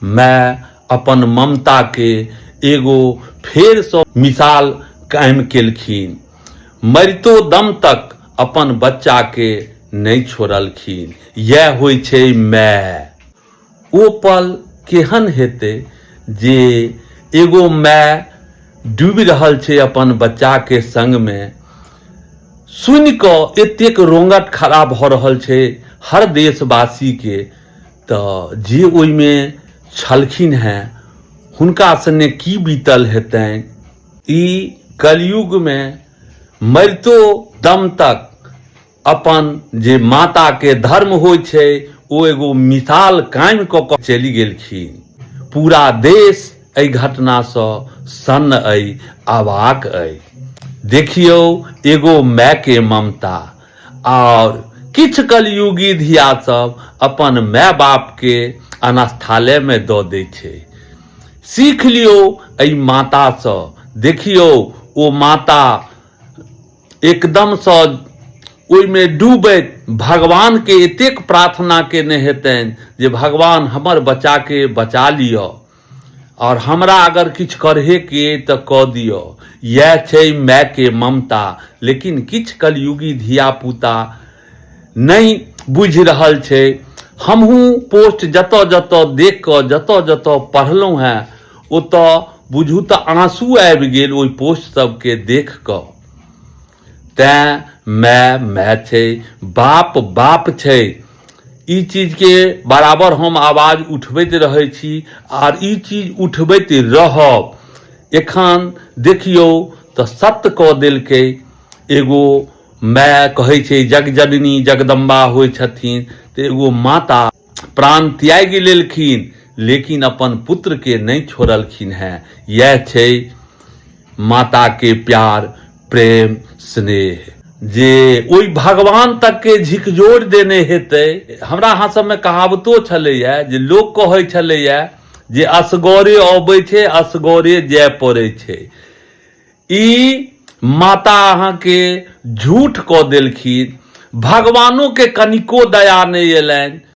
माय अपन ममता के एगो फेरसँ मिसाल कायम केलखिन। मरितो दम तक अपन बच्चा के नहि छोड़लखिन। यैह होइ छै माय। ओ पल केहन हेतै जे एगो माय डूबि रहल छै अपन बच्चा के संग मे, सुनि कऽ एतेक रोंगट खड़ा भऽ रहल छै हर देशवासी के, तऽ जे ओहिमे छलखिन हेँ हुनका सने की बीतल हेतनि। ई कलयुगमे मरितो दम तक अपन जे माताके धर्म होइ छै ओ एगो मिसाल कायम कऽ कऽ चलि गेलखिन। पूरा देश एहि घटनासँ सन्न अइ, अवाक अइ। देखियौ एगो मायके ममता आओर किछु कलयुगी धिया सब अपन माय बापके अनास्थालयमे दऽ दै छै। सीख लियौ एहि मातासँ। देखियौ ओ माता एकदमसँ ओहिमे डूबैत भगवानके एतेक प्रार्थना केने हेतनि जे भगवान हमर बच्चाके बचा लिअ आओर हमरा अगर किछु करहेके अइ तऽ कऽ दिअ। इएह छै मायके ममता। लेकिन किछु कलयुगी धियापुता नहि बुझि रहल छै। हमहूँ पोस्ट जतऽ जतऽ देख कऽ जतऽ जतऽ पढ़लहुँ हेँ ओतऽ बुझू तऽ आँसू आबि गेल ओहि पोस्ट सबके देख कऽ। तैँ माय माय छै, बाप बाप छै। ई चीजके बराबर हम आवाज उठबैत रहै छी आर ई चीज उठबैत रहब। एखन देखियौ तऽ सत्य कऽ देलकै एगो माय कहै छै जगजननी जगदम्बा होइ छथिन तऽ एगो माता प्राण त्यागि लेलखिन लेकिन अपन पुत्र के नहि छोड़लखिन हेँ। इएह छै माता के प्यार प्रेम स्नेह जे ओहि भगवान तक के झिकझोरि देने हेतै। हमरा अहाँ सबमे कहावतो छलैए जे लोक कहै छलैए जे असगरे अबै छै असगरे जाय पड़ै छै। ई माता अहाँके झूठ कऽ देलखिन, भगवानोके कनिको दया नहि अयलनि।